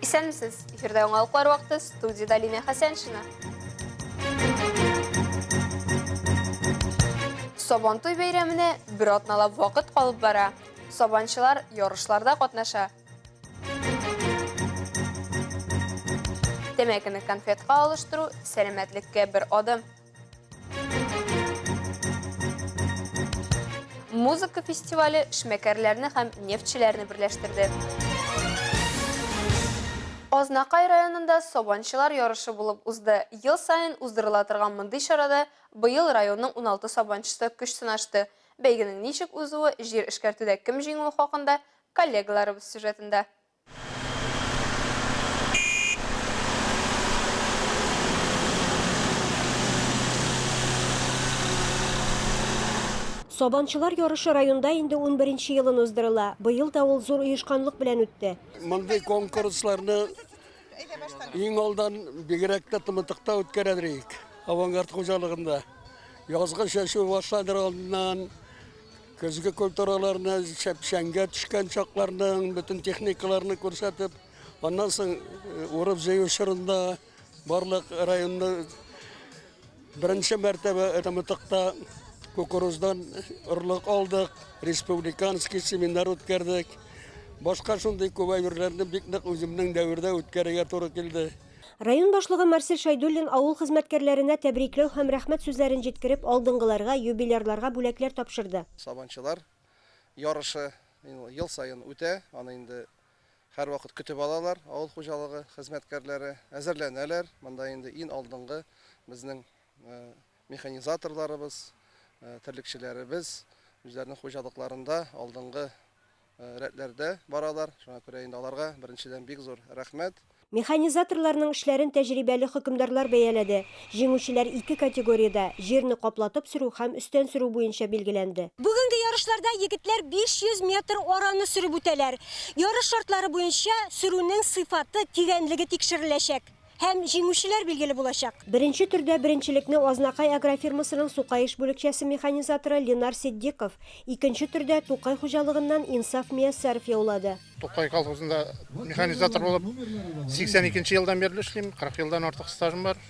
Исәнмесез! Эфирда яңалыклар вакыты, студиядә Лина Хәсәншина. Сабантуй бәйрәменә бер атналап вакыт калып бара. Сабанчылар ярышларда катнаша. Тәмәкене конфетка алыштыру сәламәтлеккә бер адым. Музыка фестивале эшмәкәрләрне һәм нефтьчеләрне берләштерде. Азнакай районында сабанчылар ярышы булып узды. Ел саен уздырыла торган мондый чарада быел районның 16 сабанчысы көч сынашты. Бәйгенең ничек узуы, җир эшкәртүдә кем җиңүе хакында коллегаларыбыз сюжетында. Сабанчылар ярышы районда инде унберенче елын уздырыла. Быел да ул зур оешканлык белән үтте. Мондый конкурсларны иң алдан бигрәк тә Тымытыкта үткәрәдер идек, Авангард хуҗалыгында. Язгы чәчү башланыр алдыннан Көзге культураларны, печәнгә төшкән чакларның бөтен техникаларны күрсәтеп, аннан соң э, урып-җыю чорында барлык районны беренче мәртәбә Тымытыкта кукуруздан орлык алдык, республиканский семинар үткәрдек. Башка шундый күп әйберләрне бик нык үземнең дәвердә үткәрергә туры килде. Район башлыгы Марсель Шәйдуллин авыл хезмәткәрләренә тәбрикләү һәм рәхмәт сүзләрен җиткереп, алдынгыларга, юбилярларга бүләкләр тапшырды. Сабанчылар ярышы ел саен үтә, аны инде һәрвакыт көтеп алалар авыл хуҗалыгы хезмәткәрләре, әзерләнәләр. Монда инде иң алдынгы безнең механизаторларыбыз, терлекчеләребез үзләренең хуҗалыкларында алдынгы Рәтләрдә баралар, шуңа күрә инде аларга беренчедән бик зур рәхмәт. Механизаторларның эшләрен тәҗрибәле хөкемдарлар бәяләде. Җиңүчеләр ике категориядә, җирне каплатып сөрү һәм өстән сөрү буенча билгеләнде. Бүгенге ярышларда егетләр 500 метр араны сөреп үтәләр. Ярыш шартлары буенча сөрүнең сыйфаты, тирәнлеге тикшереләчәк. Һәм җиңүчеләр билгеле булачак. Беренче төрдә беренчелекне Азнакай агрофирмасының Сукаеш бүлекчәсе механизаторы Ленар Ситдиков, икенче төрдә Тукай хуҗалыгыннан Инсаф Мияссәров яулады. Тукай колхозында механизатор булып 82 нче елдан бирле эшлим, 40 елдан артык стажым бар.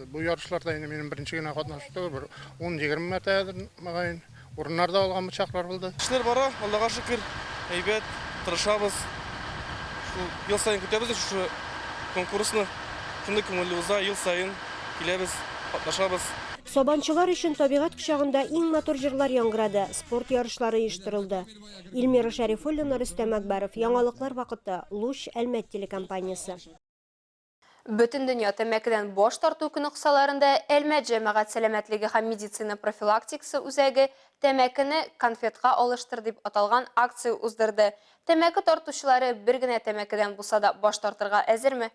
Бу ярышларда инде минем беренче генә катнашу түгел, бер 10-20 мәртәбәдер, мөгаен. Урыннар да алган чаклар булды. Эшләр бара, Аллага шөкер, әйбәт, тырышабыз. Шул ел саен көтәбез дә шушы конкурсны. Шундый күңелле уза, ел саен киләбез, катнашабыз. Сабанчылар өчен табигать кочагында иң матур җырлар яңгырады, спорт ярышлары оештырылды. Илмира Шәрифуллина, Рөстәм Әкбәров, Яңалыклар вакыты, Луч, Әлмәт телекомпаниясе. Бөтендөнья тәмәкедән баш тарту көне кысаларында Әлмәт җәмәгать сәламәтлеге һәм медицина профилактикасы үзәге Тәмәкене конфетка алыштыр дип аталган акция уздырды. Тәмәке тартучылары бер генә тәмәкедән булса да баш тартырга әзерме?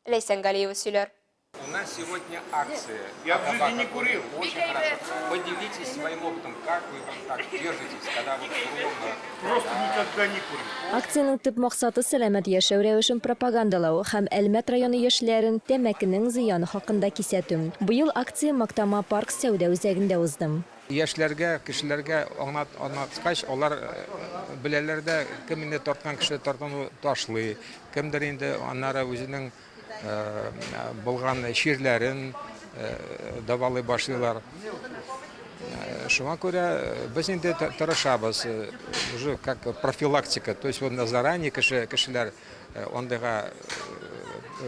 Ләйсән Галиева сөйләр. У нас сегодня акция. Я в жизни не курил. Очень хорошо. Поделитесь своим опытом, как вы вот так держитесь, когда вот ровно. Просто никогда не курил. Акциянең төп максаты, сәламәт яшәү рәвешен пропагандалау һәм Әлмәт районы яшьләрен тәмәкенең зыяны хакында кисәтү. Быел акция Мактама парк сәүдә үзәгендә узды. Яшьләргә, кешеләргә аңлаткач, алар беләләр дә, кем инде тарткан кеше тартуны ташлый, кемдер инде аннары үзенең булган чирләрен дәвалый башлыйлар. Шуңа күрә без инде тырышабыз, уже как профилактика, то есть вот заранее кеше, кешеләр андыйга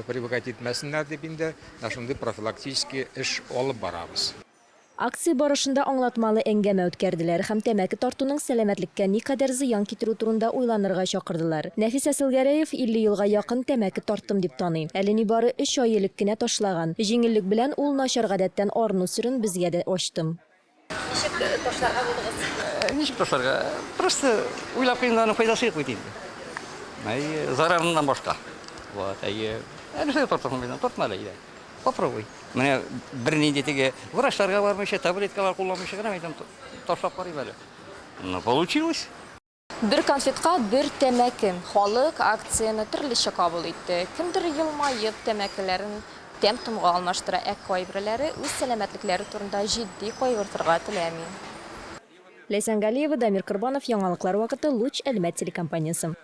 привыкать итмәсеннәр дип инде, менә шундый профилактический эш алып барабыз. Акция барышында аңлатмалы әңгәмә үткәрделәр һәм тәмәке тартуның сәламәтлеккә никадәр зыян китерү турында уйланырга чакырдылар. Нәфис Әсылгәрәев 50 елга якын тәмәке тарттым дип таный. Әле нибары өч ай элек кенә ташлаган. Җиңеллек белән ул начар гадәттән арыну серен безгә дә ачты. Ничек ташларга булдыгыз? Ничек ташларга? Просто уйлап кыенлану файдасы юк бит инде. Әйе, зарарыннан башка. Вот, әйе. Ә нәрсәгә тартасың бит, тартма әле, әйдә. Попробуй. Менә бернинди теге врачларга бармыйча, таблеткалар кулланмыйча гына әйтәм, ташлап карыйм әле. Ну, получилось. Бер конфетка бер тәмәке. Халык акцияне төрлечә кабул итте. Кемдер елмаеп тәмәкеләрен тәм-томга алмаштыра, ә кайберләре үз сәламәтлекләре турында җитди кайгыртырга теләми. Ләйсән Галиева, Дамир Корбанов, Яңалыклар вакыты, Луч, Әлмәт телекомпаниясе.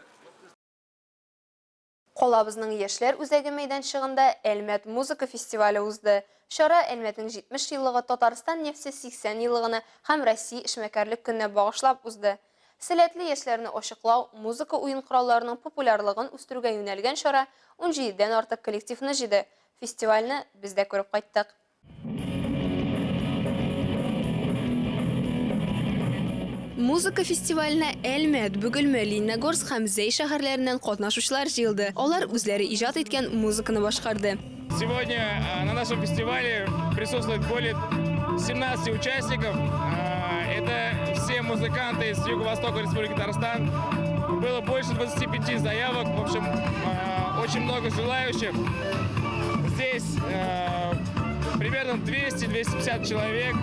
Калабызның Яшьләр үзәге мәйданчыгында Әлмәт музыка фестивале узды. Чара Әлмәтнең 70 еллыгы, Татарстан нефте 80 еллыгына һәм Россия эшмәкәрлек көненә багышлап узды. Сәләтле яшьләрне ачыклау, музыка уен коралларының популярлыгын үстерүгә юнәлгән чара унҗидедән артык коллективны җыйды. Фестивальне без дә күреп кайттык. Музыка фестиваленә Әлмәт, Бөгелмә, Лениногорск һәм Зәй шәһәрләреннән катнашучылар җыелды. Алар үзләре иҗат иткән музыканы башкарды. Сегодня э, на нашем фестивале присутствует более 17 участников. Э, это все музыканты из Юго-Востока Республики Татарстан. Было больше 25 заявок. В общем, э, очень много желающих. Здесь примерно 200-250 человек.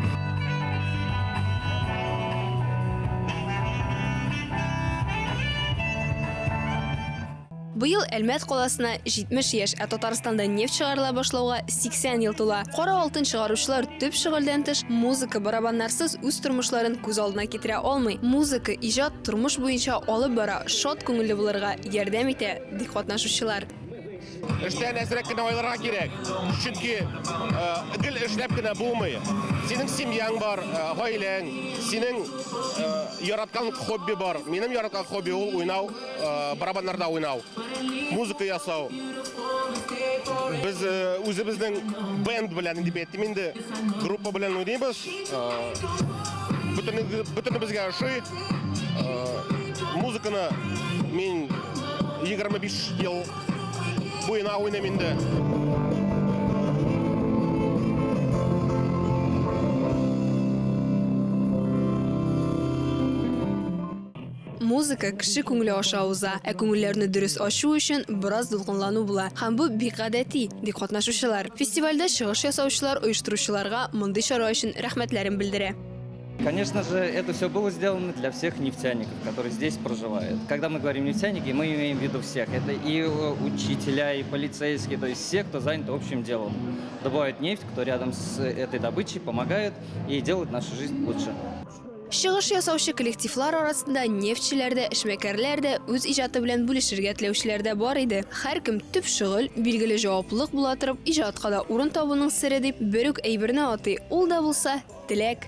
Быел Әлмәт каласына 70 яшь, ә Татарстанда нефть чыгарыла башлауга 80 ел тула. Кара алтын чыгаручылар төп шөгыльдән тыш музыка, барабаннарсыз үз тормышларын күз алдына китерә алмый. Музыка, иҗат тормыш буенча алып бара, шат күңелле булырга ярдәм итә, ди катнашучылар. Эштән әзрәк кенә айларга кирәк. Чөнки э, гел эшләп кенә булмый. Синең семьяң бар, э, гаиләң, синең э, яраткан хобби бар. Минем яраткан хобби ул уйнау, барабаннарда уйнау, музыка ясау. Без үзебезнең бенд белән дип әйтим инде, группа белән уйныйбыз. Бөтенебезгә ошый. Музыканы мин 25 ел буена уйныйм инде. Музыка кеше күңеле аша уза, ә күңелләрне дөрес ачу өчен бераз дулкынлану була. Һәм бу бик гадәти, ди катнашучылар. Фестивальдә чыгыш ясаучылар оештыручыларга мондый чара өчен рәхмәтләрен белдерә. Конечно же, это все было сделано для всех нефтяников, которые здесь проживают. Когда мы говорим нефтяники, мы имеем в виду всех. Это и э, учителя, и полицейские, то есть все, кто занят общим делом. Добывают нефть, кто рядом с этой добычей, помогает и делает нашу жизнь лучше. Чыгыш ясаучы коллективлар арасында нефтьчеләр дә, эшмәкәрләр дә, үз иҗаты белән бүлешергә теләүчеләр дә бар иде. Һәркем төп шөгыль, билгеле җаваплылык була торып, иҗатка да урын табуның сере дип бер үк әйберне атый, ул да булса, теләк.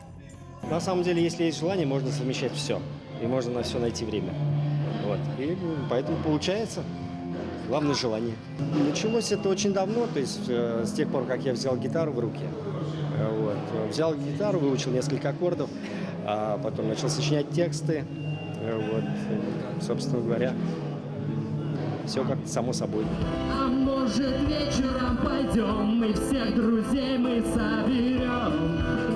На самом деле, если есть желание, можно совмещать все. И можно на все найти время. Вот. И поэтому получается. Главное желание. Началось это очень давно, то есть э, с тех пор, как я взял гитару в руки. Э, вот. Взял гитару, выучил несколько аккордов, а потом начал сочинять тексты. Э, вот, собственно говоря, все как-то само собой. А может вечером пойдем, мы всех друзей мы соберем.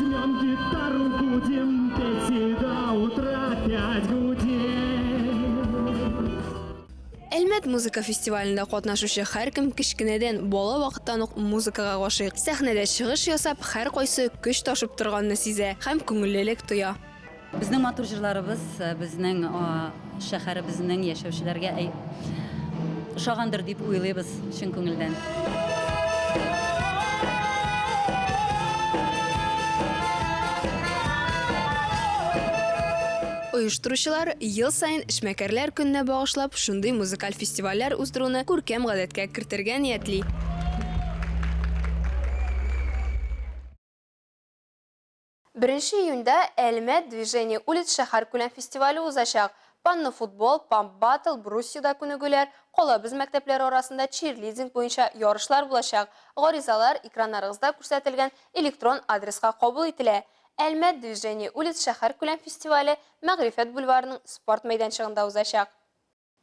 Возьмем гитару, будем петь и до утра опять гудеть. Әлмәт музыка фестивалендә катнашучы һәркем кечкенәдән, бала вакыттан ук музыкага гашыйк. Сәхнәдә чыгыш ясап, һәркайсы көч ташып торганны сизә һәм күңеллелек тоя. Безнең матур җырларыбыз э, безнең шәһәребезнең яшәүчеләргә ошагандыр дип уйлыйбыз чын күңелдән. Оештыручылар ел саен эшмәкәрләр көненә багышлап шундый музыкаль фестивальләр уздыруны күркәм гадәткә кертергә ниятли. Беренче июньдә Әлмәт Движение улиц шәһәркүләм фестивале узачак. Панно-футбол, памп-баттл, брусьяда күнегүләр, калабыз мәктәпләре арасында чирлидинг буенча ярышлар булачак. Гаризалар экраннарыгызда күрсәтелгән электрон адреска кабул ителә. Әлмәт Движение улиц шәһәркүләм фестивале Мәгърифәт бульварының спорт мәйданчыгында узачак.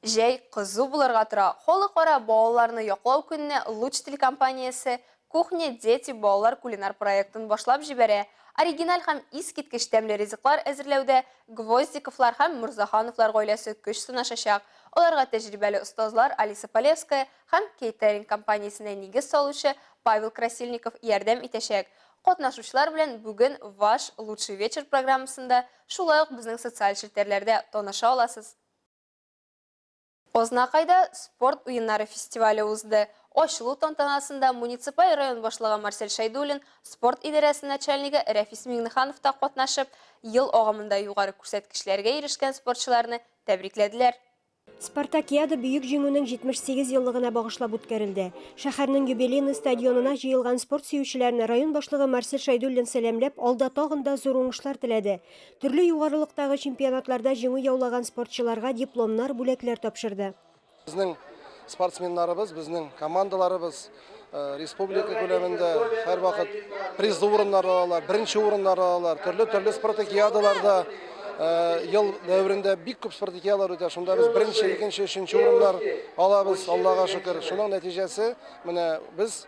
Җәй кызу булырга тора. Халыкара балаларны яклау көненә Луч телекомпаниясе Кухня Дети балалар кулинар проектын башлап җибәрә. Оригиналь һәм искиткеч тәмле ризыклар әзерләүдә Гвоздиковлар һәм Морзахановлар гаиләсе көч сынашачак. Аларга тәҗрибәле остазлар Алиса Полевская һәм кейтеринг компаниясенә нигез салучы Павел Красильников ярдәм итәчәк. Катнашучылар белән бүген Ваш лучший вечер программасында, шулай ук безнең социаль челтәрләрдә таныша аласыз. Азнакайда спорт уеннары фестивале узды. Ачылу тантанасында муниципаль район башлыгы Марсель Шәйдуллин, спорт идарәсе начальнигы Рәфис Миңнеханов та катнашып, ел агымында югары күрсәткечләргә ирешкән спортчыларны тәбрикләделәр. Спартакиада Бөек Җиңүнең 78 еллыгына багышлап үткәрелде. Шәһәрнең Юбилейный стадионына җыелган спорт сөючеләрне район башлыгы Марсель Шәйдуллин сәламләп, алда тагын да зур уңышлар теләде. Төрле югарылыктагы чемпионатларда җиңү яулаган спортчыларга дипломнар, бүләкләр тапшырды. Безнең спортсменнарыбыз, безнең командаларыбыз республика күләмендә һәрвакыт призлы урыннар алалар, беренче урыннар алалар. Төрле-төрле спартакиадаларда ел дәверендә бик күп спартакиадалар үтә. Шунда без беренче, икенче, өченче урыннар алабыз, Аллага шөкер. Шуның нәтиҗәсе менә без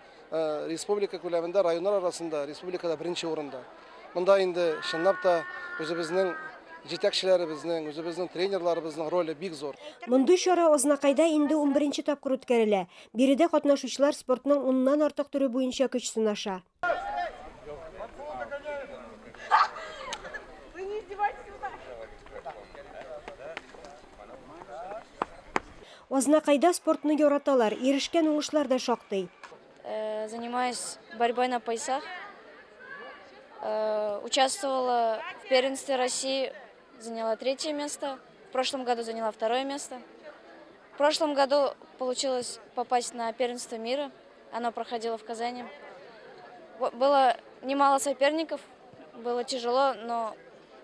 республика күләмендә районнар арасында республикада беренче урында. Монда инде чынлап та үзебезнең җитәкчеләребезнең, үзебезнең тренерларыбызның роле бик зур. Мондый чара Азнакайда инде унберенче тапкыр үткәрелә. Биредә катнашучылар спортның уннан артык төре буенча көч сынаша. Азнакайда спортны яраталар, ирешкән уңышлар да шактый. Занимаюсь борьбой на поясах. Участвовала в первенстве России, заняла третье место. В прошлом году заняла второе место. В прошлом году получилось попасть на первенство мира. Оно проходило в Казани. Было немало соперников, было тяжело, но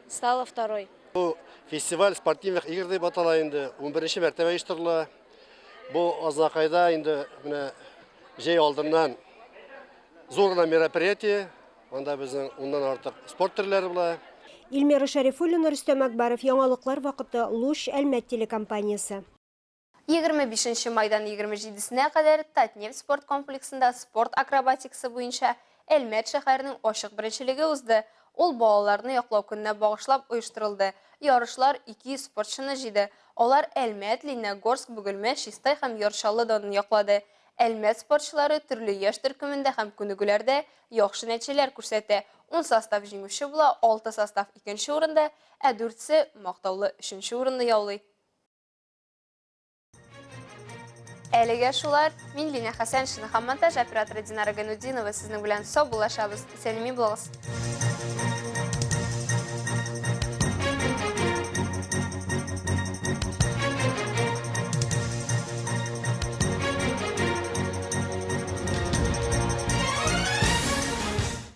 стала второй. Бу фестиваль спортивных игр дип атала инде, унберенче мәртәбә оештырыла. Бу Азнакайда инде менә җәй алдыннан зур гына мероприятие. Анда безнең уннан артык спорт төрләре була. Ильмира Шәрифуллина, Рөстәм Әкбәров, Яңалыклар вакыты, Луч, Әлмәт телекомпаниясе. 25 нче майдан 27 сенә кадәр Татнефть спорт комплексында спорт акробатикасы буенча Әлмәт шәһәренең ачык беренчелеге узды. Ул балаларны яклау көненә багышлап оештырылды. Ярышлар 200 спортчыны җыйды. Алар Әлмәт, Лениногорск, Бөгелмә, Чистай һәм Яр Чаллы данын яклады. Әлмәт спортчылары төрле яшь төркемендә һәм күнегүләрдә яхшы нәтиҗәләр күрсәтә. Ун состав җиңүче була, алты состав икенче урында, ә дүртсе мактаулы өченче урынны яулый. Әлегә шулар. Мин Лина Хәсәншина һәм монтаж операторы Динара Гайнутдинова сезнең белән саубуллашабыз. Исән-имин булыгыз.